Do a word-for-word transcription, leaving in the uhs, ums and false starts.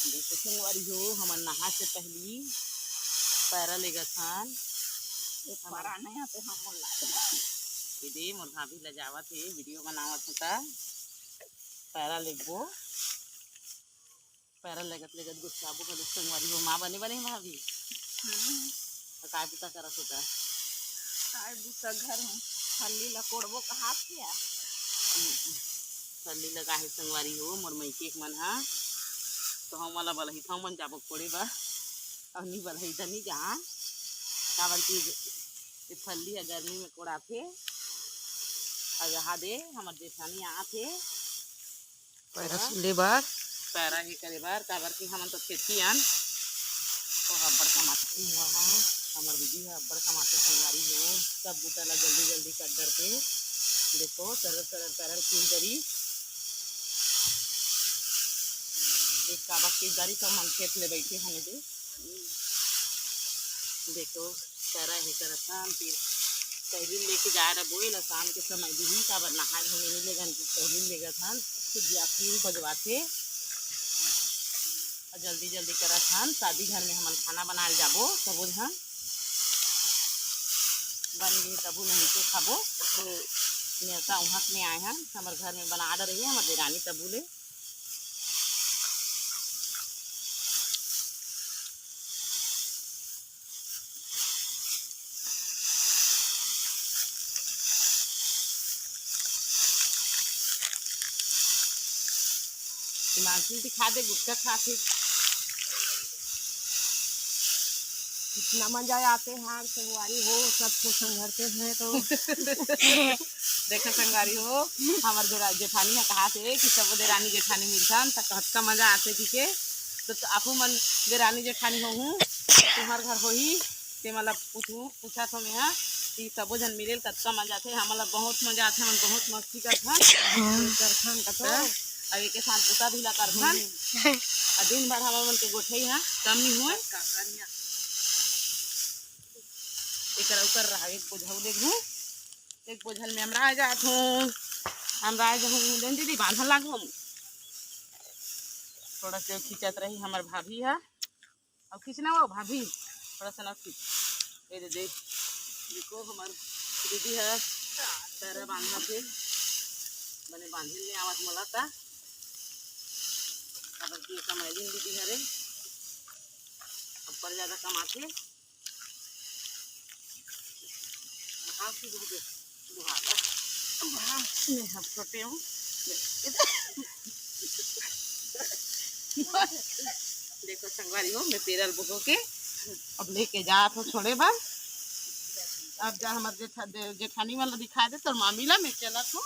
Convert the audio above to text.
देखो संगवारी हो, हमन नहाए से पहली पैरा लेगत हन। ये पैरा नहीं आते, हम मोर ला दे। ये दे, मोर भाभी ला जावत हे, वीडियो बनावत हे त पैरा लेगबो। पैरा लेगत लेगत गुस्साबो घलो संगवारी हो। माँ बने बने भाभी? हम्म। त काय बुता करत होता? काय बुता, घर में फल्ली ला कोड़बो कहात हे। फल्ली लगा हे संगवारी हो, मोर मइके के मन हा। तो हमन ला बलही, हमन जाबो कोड़े बर। अउ नी बलही त नी जान। काबर कि ये फल्ली ह गर्मी में कोड़ाथे। अउ यहाँ दे, हमर जेठानी आथे। पैरा सुले बर। पैरा हे करे बर, काबर कि हमन तो खेती अन। ओ अब्बड़ कमाथे। हमर दीदी ह अब्बड़ कमाथे संगवारी हो। सब बूता ला जल्दी जल्दी कर डरथे। देखो, सरर सरर पैरा ल खींच डरी। एक काबा खींच डरी, तो हमन खेत ले बैठे हन दे। देखो, पैरा हे करत हन, फिर टहली लेके जाए रह बोए ला, शाम के समय दिही, काबर नहाए घूमे नी लेगन, टहली लेगत हन, फिर जाफिन बजवाथे। अउ जल्दी जल्दी करत हन, शादी घर में हमन खाना बनाए ल जाबो, सबो झन बन गे तबू नहीं तो खाबो। तो नेवता उहाँ से आए हन, हमर घर में बना डरे हे हमर देरानी तबू ले। हिमांशु दिखा दे, गुटखा खाथे। कितना मजा आते हैं संगवारी हो, सब कुछ संघरते हैं तो। देखो संगवारी हो, हमर देरा-, जेठानी ह कहाथे कि सब देरानी जेठानी मिलथन त कतका मजा आथे, ठीक है। तो, तो आपू मन देरानी जेठानी होहू, तुम्हार घर होही, ते मतलब पूछू, पूछा थो मैं हा कि सबो झन मिले ल कतका मजा आथे। हमन ला बहुत मजा आथे, हमन बहुत मस्ती करथन। हाँ। करथन कतका। त अब एके साथ बूता भी ला करथन। आ दिन भर हमर मन के गोठई हा कम नहीं होय। एकर ऊपर रहा, एक बोझा ले घूम, एक बोझल में हमरा आ जात हूँ, हमरा आ जाहूँ। लेन दीदी, बांधल लागो हम। थोड़ा से खींचत रही हमर भाभी हा। अब खींचना वो भाभी, थोड़ा सा ना खींच। ये दे दे। देखो हमर दीदी है, पैरा बांधा थे, बने बांधे नहीं आवत मोला ता। अब की कमाइलिन दीदी हरे, अब्बड़ ज्यादा कमाथे। हाँ, की दे दे। दुहारा। वाह, मैं हम छोटे हूँ। देखो संगवारी हो, मैं पेरल बोहो के अब लेके जात हो छोड़े बर। अब जा हमर जेठा-, दे-, जेठानी वाला दिखा दे, तोर मामी ला मैं चलत हूँ।